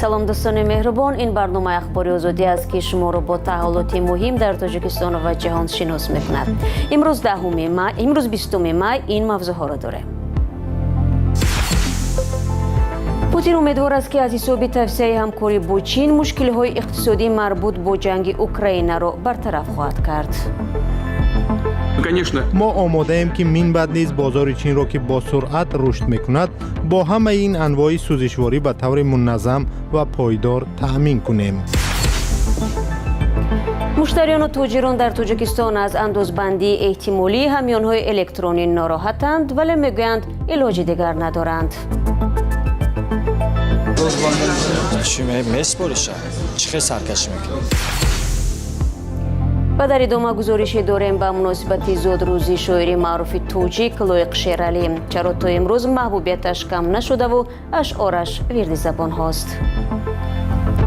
Салом, дӯстони меҳрубон. Ин барномаи Ахбори Озодӣ аст, ки шуморо бо таҳаввулоти муҳим дар Тоҷикистон ва ҷаҳон шинос мекунад. Имрӯз 10 май, имрӯз 20 май ин мавзӯъҳоро дорем. Путин умедвор аст, ки аз ҳисоби тавсеаи ҳамкорӣ бо Чин мушкилиҳои иқтисодии марбут бо ҷанги Украинаро бартараф хоҳад кард. Конечно. Мо омодаем, ки минбаъд низ бозори Чинро, ки бо суръат рушд мекунад, бо ҳамаи ин анвои сӯзишворӣ ба таври муназзам ва пойдор таъмин кунем. Муштариёну тоҷирон дар Тоҷикистон аз андозбандии эҳтимолии ҳамёнҳои электронӣ нороҳатанд, вале мегӯянд, илоҷи дигар надоранд. Чӣ меспориша, чӣ хел саркашӣ мекунӣ? Ва дар идома гузорише дорем ба муносибати зодрӯзи шоири маъруфи тоҷик Лоиқ Шералӣ. Чаро то имрӯз маҳбубияташ кам нашудаву ашъораш вирди забонҳост?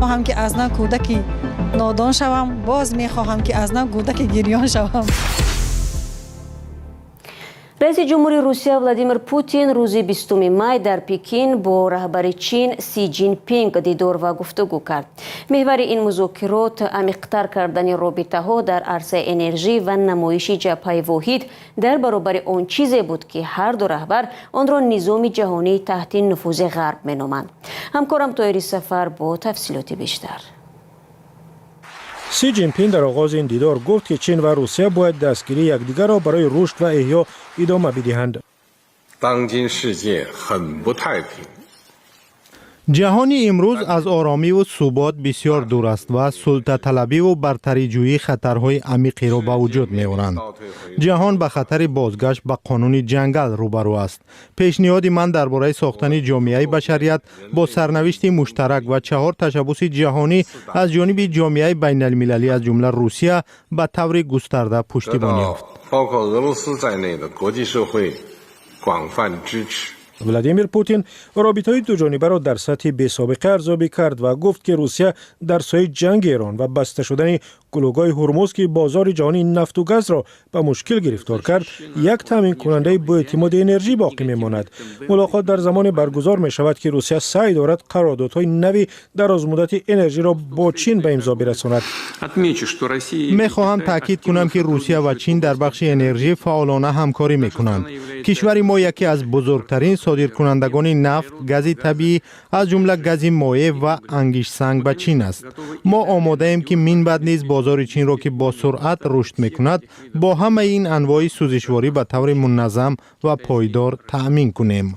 Хоҳам, ки аз нав кӯдаки нодон шавам, боз мехоҳам, ки аз нав кӯдаки гирён шавам. Раиси ҷумҳури Русия Владимир Путин рӯзи 20 май дар Пекин бо раҳбари Чин Си Ҷинпинг дидор ва гуфтугӯ кард. Меҳвари ин музокирот амиқтар кардани робитаҳо дар арсаи энержӣ ва намоиши ҷабҳаи воҳид дар баробари он чизе буд, ки ҳар ду раҳбар онро низоми ҷаҳонии таҳти нуфузи Ғарб меноманд. Ҳамкорам Тоҳири Сафар бо тафсилоти бештар. Си Ҷинпин дар оғози ин дидор гуфт, ки Чин ва Русия бояд дастгирии якдигарро барои рушд ва эҳё идома бидиҳанд. 当今世界很不太平。 Ҷаҳони имрӯз аз оромиву субот бисёр дур аст ва султаталабиву бартариҷӯӣ хатарҳои амиқеро ба вуҷуд меоранд. Ҷаҳон ба хатари бозгашт ба қонуни ҷангал рӯбарӯ аст. Пешниҳоди ман дар бораи сохтани ҷомеаи башарият бо сарнавишти муштарак ва чаҳор ташаббуси ҷаҳонӣ аз ҷониби ҷомеаи байналмилалӣ, аз ҷумла Русия, ба таври густарда пуштибонӣ ёфт. 包括俄罗斯在内的国际社会广泛支持。 Владимир Путин робитаҳои дуҷонибаро дар сатҳи бесобиқа арзёбӣ кард ва гуфт, ки Русия дар сояи ҷанги Эрон ва баста шудани гулӯгоҳи Ҳурмуз, ки бозори ҷаҳонии нафту газро ба мушкил гирифтор кард, як таъминкунандаи боэътимоди энержӣ боқӣ мемонад. Мулоқот дар замоне баргузор мешавад, ки Русия саъй дорад қарордодҳои нави дарозмуддати энержиро бо Чин ба имзо бирасонад. Мехоҳам таъкид кунам, ки Русия ва Чин дар бахши энержӣ фаъолона ҳамкорӣ мекунанд. Кишвари мо яке аз бузургтарин содиркунандагони нафт, гази табиӣ, аз ҷумла гази моеъ ва ангиштсанг ба Чин аст. Мо омодаем, ки минбаъд низ бозори Чинро, ки бо суръат рушд мекунад, бо ҳамаи ин анвои сӯзишворӣ ба таври муназзам ва пойдор таъмин кунем.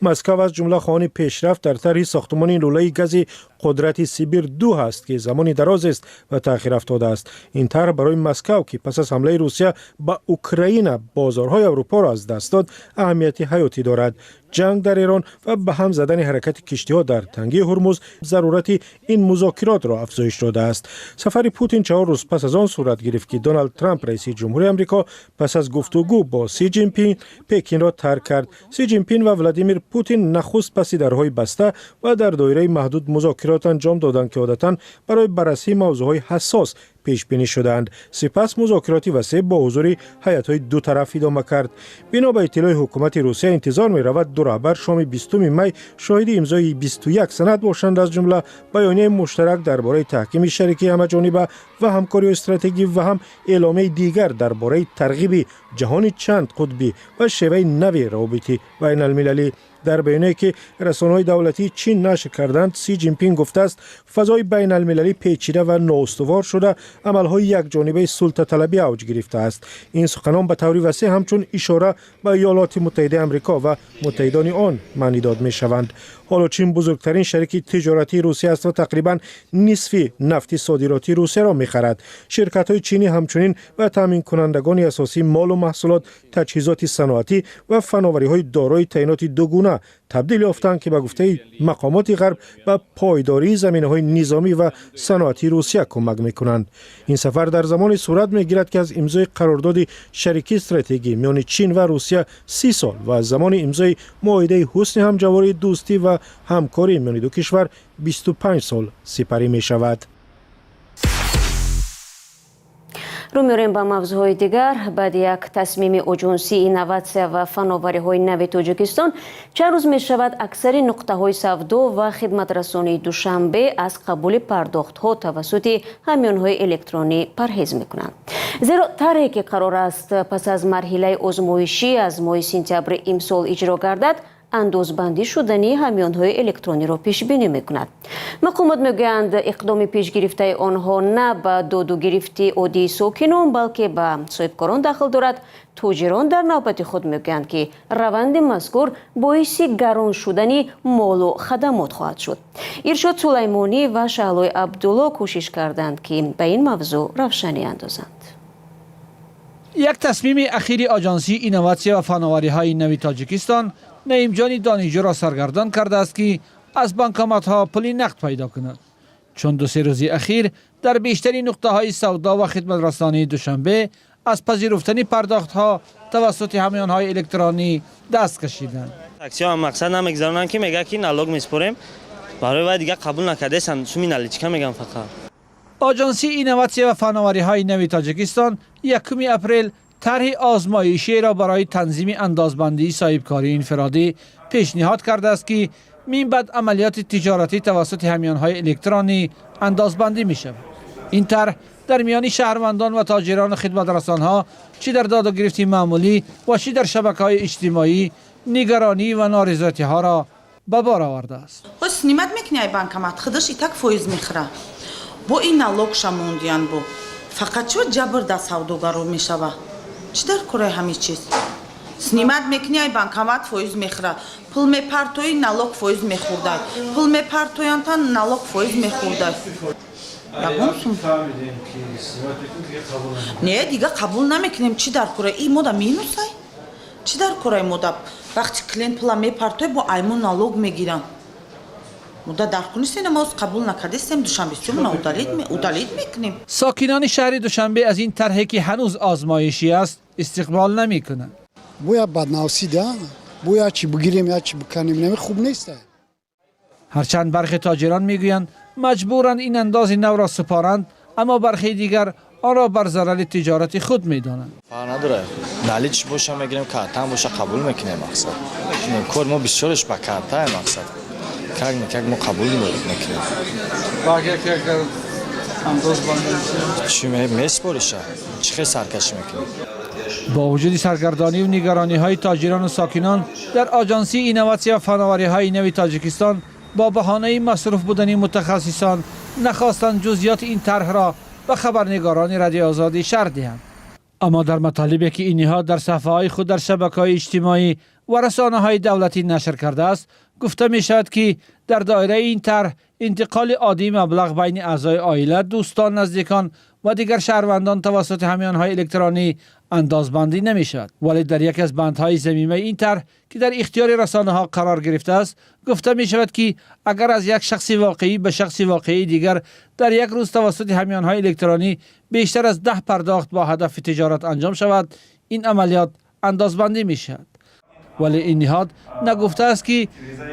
Москав аз ҷумла хоҳони пешрафт дар тарҳи сохтмони лӯлаи гази қудрати Сибир 2 ҳаст, ки замони дарозест ба таъхир афтодааст. Ин тарҳ барои Москав, ки пас аз ҳамлаи Русия ба Украина бозорҳои Аврупоро аз даст дод, аҳамияти ҳаётӣ дорад. Ҷанг дар Эрон ва ба ҳам задани ҳаракати киштиҳо дар тангии Ҳурмуз зарурати ин музокиротро афзоиш додааст. Сафари Путин 4 рӯз пас аз он сурат гирифт, ки Доналд Трамп, раиси ҷумҳури Амрико, пас аз гуфтугӯ бо Си Ҷинпин Пекинро тарк кард. Си Ҷинпин ва Владимир Путин нахуст паси дарҳои баста ва дар доираи маҳдуд музокирот анҷом доданд, ки одатан барои баррасии мавзӯъҳои ҳассос пешбинӣ шудаанд. Сипас музокироти васеъ бо ҳузури ҳайатҳои ду тараф идома кард. Бино ба иттилои ҳукумати Русия, интизор меравад, ду раҳбар шоми 20 май шоҳиди имзои 21 санад бошанд, аз ҷумла баёнияи муштарак дар бораи таҳкими шарикии ҳамаҷониба ва ҳамкориҳои стратегӣ ва ҳам эъломияи дигар дар бораи тарғиби ҷаҳони чанд қутбӣ ва шеваи нави равобити байналмилалӣ. Дар баёние, ки расонаҳои давлатии Чин нашр карданд, Си Ҷинпин гуфтааст, фазои байналмилалӣ печида ва ноустувор шуда, амалҳои якҷонибаи султаталабӣ авҷ гирифтааст. Ин суханон ба таври васеъ ҳамчун ишора ба Иёлоти Муттаҳидаи Амрико ва муттаҳидони он маънӣ дод мешаванд. Ҳоло Чин бузургтарин шарики тиҷоратии Русия аст ва тақрибан нисфи нафти содиротии Русияро мехарад. Ширкатҳои чинӣ ҳамчунин ба таъминкунандагони асосии молу маҳсулот, таҷҳизоти саноатӣ ва фановариҳои дорои таъиноти дугуна табдил ёфтанд, ки ба гуфтаи мақомоти Ғарб ба пойдории заминаҳои низомӣ ва саноатии Русия кӯмак мекунанд. Ин сафар дар замоне сурат мегирад, ки аз имзои қарордоди шарикии стратегӣ миёни Чин ва Русия 30 сол ва аз замони имзои муоҳидаи ҳусни ҳамҷавории дӯстӣ ва ҳамкорӣ миёни ду кишвар 25 сол сипарӣ мешавад. Рӯ меорем ба мавзӯъҳои дигар. Баъди як тасмими Оҷонсии инноватсия ва фановариҳои нави Тоҷикистон чанд рӯз мешавад, аксари нуқтаҳои савдо ва хидматрасонии Душанбе аз қабули пардохтҳо тавассути ҳамёнҳои электронӣ парҳез мекунанд. Зеро тарҳе, ки қарор аст пас аз марҳилаи озмоишӣ аз моҳи сентябри имсол иҷро гардад, андозбандӣ шудани ҳамёнҳои электрониро пешбинӣ мекунад. Мақомот мегӯянд, иқдоми пешгирифтаи онҳо на ба доду гирифти оддии сокинон, балки ба соҳибкорон дахл дорад. Тоҷирон дар навбати худ мегӯянд, ки раванди мазкур боиси гарон шудани молу хадамот хоҳад шуд. Иршод Сулаймонӣ ва Шаҳлои Абдулло кӯшиш карданд, ки ба ин мавзӯъ равшанӣ андозанд. Як тасмими ахири Оҷонсии инноватсия ва фановариҳои нави Тоҷикистон Наимҷони донишҷӯро саргардон кардааст, ки аз банкоматҳо пули нақд пайдо кунад, чун 2-се рӯзи ахир дар бештари нуқтаҳои савдо ва хидматрасонии Душанбе аз пазируфтани пардохтҳо тавассути ҳамёнҳои электронӣ даст кашиданд. Таксиҳо мақсад намегузаронанд, ки мегӯяд, ки налог меспорем барои вай, дигар қабул накардесанд, суми наличка мегӯям фақат. Оҷонсии инноватсия ва фановариҳои нави Тоҷикистон 1 апрел тарҳи озмоишиеро барои танзими андозбандии соҳибкории инфиродӣ пешниҳод кардааст, ки минбаъд амалиёти тиҷоратӣ тавассути ҳамёнҳои электронӣ андозбандӣ мешавад. Ин тарҳ дар миёни шаҳрвандон ва тоҷирону хидматрасонҳо, чӣ дар доду гирифти маъмулӣ ва чӣ дар шабакаҳои иҷтимоӣ, нигаронӣ ва норизоятиҳоро ба бор овардааст. Снимать мекунӣ ай банкомат, худаш и так фоиз мехӯра, бо ин налог ша мондиян, бо фақат чиво ҷабр дар савдогаро мешава? Чӣ дар кораи ҳамин чиз? Снимать мекунӣ ай банкомат, фоиз мехӯра, пул мепартоӣ, налог фоиз мехӯрдай, пул мепартоянтан, налог фоиз мехӯрдай. Ягон сум не, дига қабул намекунем. Чӣ дар кора и мода минусай? Чӣ дар кораи мода, вақти клиент пула мепартои, бо аймон налог мегиранд? Муда дар кунистем, мо қабул накардистем, душанбесиёмона удалить мекунем. Сокинони шаҳри Душанбе аз ин тарҳе, ки ҳанӯз озмоишӣ аст, истиқбол намекунанд. Бояд баднавсида, бояд чӣ бигирем, я чӣ биканем, нами хуб нест. Ҳарчанд бархе тоҷирон мегӯянд, маҷбуранд ин андози навро супоранд, аммо бархе дигар онро бар зарари тиҷорати худ медонанд. Фарқ надорад, налич боша мегирем, картам боша қабул мекунем. Мақсад, кори мо бисёреш ба картае, мақсад, как никак мо қабул мекунем. Чӣ меспориша, чӣ хел саркашӣ мекунем? Бо вуҷуди саргардониву нигарониҳои тоҷирону сокинон, дар Оҷонсии инноватсия ва фановариҳои нави Тоҷикистон бо баҳонаи масруф будани мутахассисон нахостанд ҷузъиёти ин тарҳро ба хабарнигорони Радиои Озодӣ шарҳ диҳанд. Аммо дар матолибе, ки ин ниҳод дар саҳфаҳои худ дар шабакаҳои иҷтимоӣ ва расонаҳои давлатӣ нашр кардааст, гуфта мешавад, ки дар доираи ин тарҳ интиқоли оддии маблағ байни аъзои оила, дӯстон, наздикон ва дигар шаҳрвандон тавассути ҳамёнҳои электронӣ андозбандӣ намешавад. Вале дар яке аз бандҳои замимаи ин тарҳ, ки дар ихтиёри расонаҳо қарор гирифтааст, гуфта мешавад, ки агар аз як шахси воқеӣ ба шахси воқеии дигар дар як рӯз тавассути ҳамёнҳои электронӣ бештар аз 10 пардохт бо ҳадафи тиҷорат анҷом шавад, ин амалиёт андозбандӣ мешавад. Вале ин ниҳод нагуфтааст, ки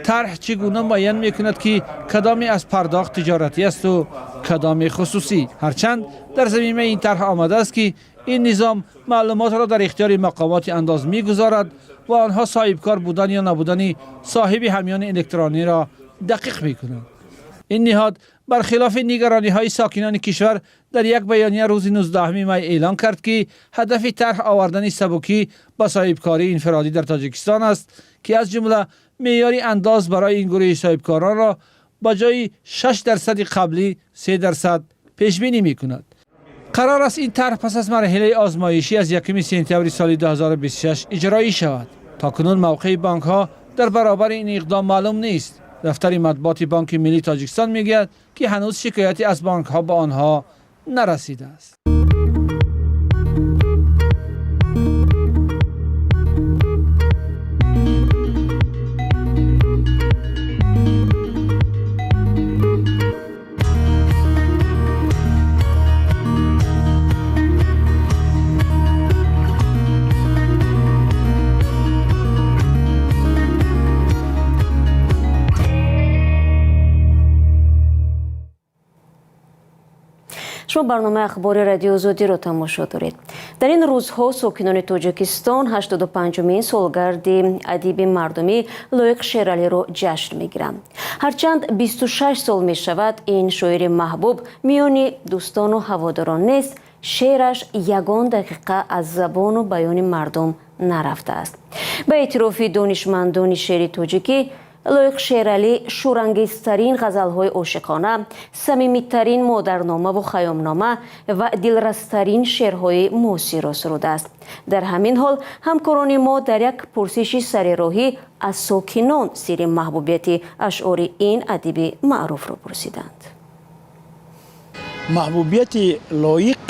тарҳ чӣ гуна муайян мекунад, ки кадоме аз пардохт тиҷоратӣ асту кадоме хусусӣ. Ҳарчанд дар замимаи ин тарҳ омадааст, ки ин низом маълумотро дар ихтиёри мақомоти андоз мегузорад ва онҳо соҳибкор будан ё набудани соҳиби ҳамёни электрониро дақиқ мекунанд. Ин ниҳод бархилофи нигарониҳои сокинони кишвар дар як баёния рӯзи 19 май эълон кард, ки ҳадафи тарҳ овардани сабукӣ ба соҳибкории инфиродӣ дар Тоҷикистон аст, ки аз ҷумла меъёри андоз барои ин гурӯҳи соҳибкоронро ба ҷои 6 дарсади қаблӣ 3% пешбинӣ мекунад. Қарор аст ин тарҳ пас аз марҳилаи озмоишӣ аз 1 сентябри соли 2026 иҷроӣ шавад. То кунун мавқеи бонкҳо дар баробари ин иқдом маълум нест. Дафтари матбуоти Бонки Миллии Тоҷикистон мегӯяд, ки ҳанӯз шикояте аз бонкҳо ба онҳо нарасидааст. Шумо Шумо барномаи Ахбори Радиои Озодиро тамошо доред. Дар ин рӯзҳо сокинони Тоҷикистон 85-умин солгарди адиби мардумӣ Лоиқ Шералиро ҷашн мегиранд. Ҳарчанд 26 сол мешавад, ин шоири маҳбуб миёни дӯстону ҳаводорон нест, шеъраш ягон дақиқа аз забону баёни мардум нарафтааст. Ба эътирофи донишмандони шеъри тоҷикӣ, Лоиқ Шералӣ шӯрангезтарин ғазалҳои ошиқона, самимитарин модарномаву хайёмнома ва дилрастарин шеърҳои муосирро сурудааст. Дар ҳамин ҳол ҳамкорони мо дар як пурсиши сарироҳӣ аз сокинон сирри маҳбубияти ашъори ин адиби маъруфро пурсиданд. Маҳбубияти Лоиқ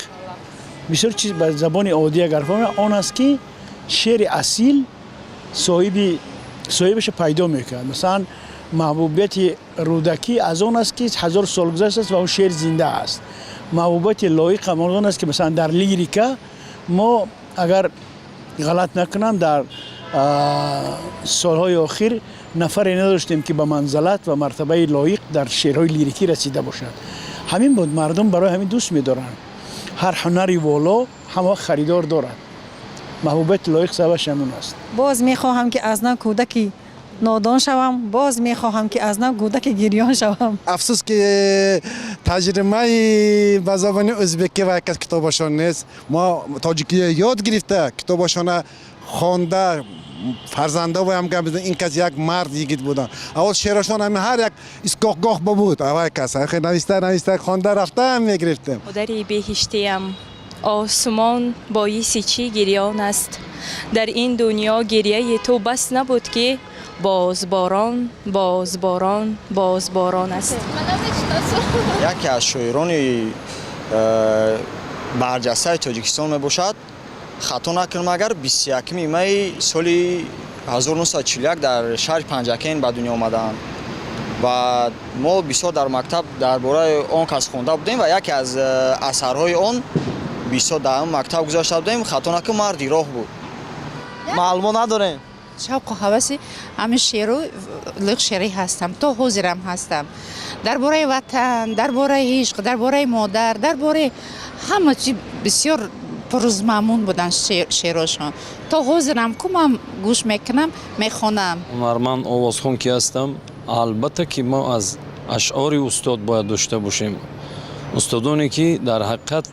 бисёр чиз, ба забони оддӣ агар фаҳмем, он аст, ки шеъри асил соҳиби соҳибаша пайдо мекунад. Масалан, маҳбубияти Рӯдакӣ аз он аст, ки 1000 сол гузаштааст ва он шеър зинда аст. Маҳбубияти Лоиқ ҳам он аст, ки масалан дар лирика мо, агар ғалат накунам, дар солҳои охир нафаре надоштем, ки ба манзалат ва мартабаи Лоиқ дар шеърҳои лирикӣ расида бошад. Ҳамин буд, мардум барои ҳамин дӯст медоранд. Ҳар ҳунари воло ҳама харидор дорад. Маҳбубияти Лоиқ сабабаш ҳамон аст. Боз мехоҳам, ки аз нав кӯдаки нодон шавам, боз мехоҳам, ки аз нав кӯдаки гирён шавам. Афсӯс, ки тарҷумаи ба забони ӯзбекӣ ва як аз китобашон нест. Мо тоҷикӣ ёд гирифта, китобашона хонда, фарзандоваям гап, ин кас як мард йигит буданд. Аввал шеърашон ҳами ҳар як истгоҳгоҳ буд, аввал кас нависта нависта, хонда рафта мегирифтем. Модари беҳиштиям, осмон боиси чӣ гирён аст? Дар ин дунё гирьяи ту бас набуд, ки боз борон, боз борон, боз борон аст. Яке аз шоирони барҷастаи Тоҷикистон мебошад. Хато накунам агар, 21 майи соли 1941 дар шаҳри Панҷакент ба дунё омадаанд ва мо бисёр дар мактаб дар бораи он кас хонда будем ва яке аз асарҳои он бисёр дар он мактаб гузашта будем. Хато накунам, «Марди роҳ» буд. Маълумот надорем. Шавқу ҳаваси ҳамин шеъру Лоиқ Шералӣ ҳастам, то ҳозирам ҳастам. Дар бораи ватан, дар бораи ишқ, дар бораи модар, дар бораи ҳама чи бисёр пурмазмун буданд шеърошон. То ҳозирам ку ман гӯш мекунам, мехонам. Ҳунарманд, овозхон ки ҳастам, албатта ки мо аз ашъори устод бояд дошта бошем. Устодоне ки дар ҳақиқат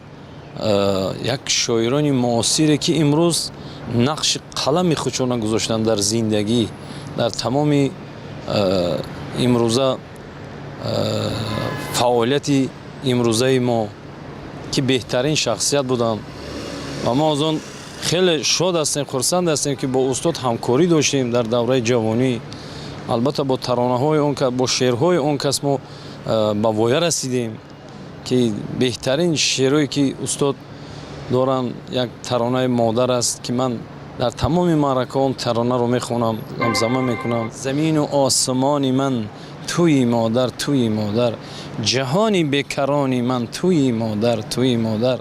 як шоирони муосире, ки имрӯз нақши қалами худшона гузоштанд дар зиндагӣ, дар тамоми имрӯза фаъолияти имрӯзаи мо, ки беҳтарин шахсият буданд ва мо аз он хеле шод ҳастем, хурсанд ҳастем, ки бо устод ҳамкорӣ доштем дар давраи ҷавонӣ. Албатта, бо таронаҳои он кас, бо шеърҳои он кас мо ба воя расидем, ки беҳтарин шеърҳое ки устод доранд, як таронаи «Модар» аст, ки ман дар тамоми маъракаҳо он таронаро мехонам, замзама мекунам. Замину осмони ман туи модар, туи модар, ҷаҳони бекарони ман туи модар, туи модар.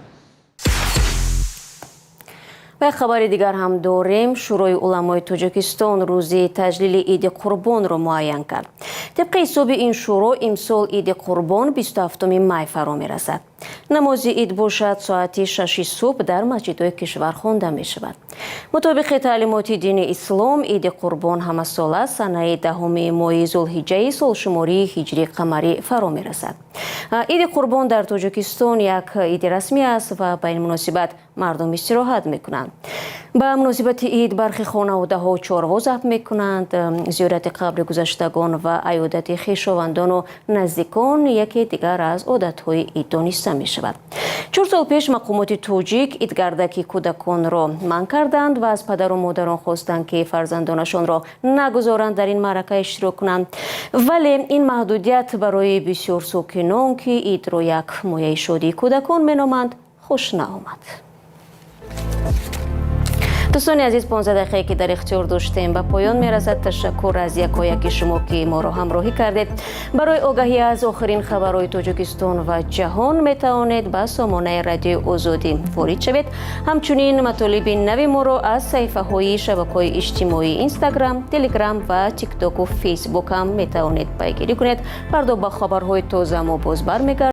Ва як хабари дигар ҳам дорем. Шӯрои уламои Тоҷикистон рӯзи таҷлили Иди Қурбонро муайян кард. Тибқи ҳисоби ин шӯро, имсол Иди Қурбон 27 май фаро мерасад. Намози ид бошад, соати 6-и субҳ дар масҷидҳои кишвар хонда мешавад. Мутобиқи таълимоти дини ислом, Иди Қурбон ҳамасола санаи 10-уми моҳи зулҳиҷҷаи солшумории ҳиҷри қамарӣ фаро мерасад. Иди Қурбон дар Тоҷикистон як иди расмӣ аст ва ба ин муносибат мардум истироҳат мекунанд. Ба муносибати ид бархе хонаводаҳо чорво забҳ мекунанд. Зиёрати қабри гузаштагон ва аёдати хешовандону наздикон яке дигар аз одатҳои ид дониста мешавад. 4 сол пеш мақомоти тоҷик идгардаки кӯдаконро манъ карданд ва аз падару модарон хостанд, ки фарзандонашонро нагузоранд дар ин маърака иштирок кунанд. Вале ин маҳдудият барои бисёр сокинон, ки идро як мояи шодии кӯдакон меноманд, хуш наомад. Дӯстони азиз, 15 дақиқае, ки дар ихтиёр доштем, ба поён мерасад. Ташаккур аз якояки шумо, ки моро ҳамроҳӣ кардед. Барои огаҳӣ аз охирин хабарҳои Тоҷикистон ва ҷаҳон метавонед ба сомонаи Радиои Озодӣ ворид шавед. Ҳамчунин матолиби нави моро аз саҳифаҳои шабакаҳои иҷтимоӣ, Инстаграм, Телеграм ва Тиктоку Фейсбук ҳам метавонед пайгирӣ кунед. Фардо ба хабарҳои тоза мо боз бармегардем.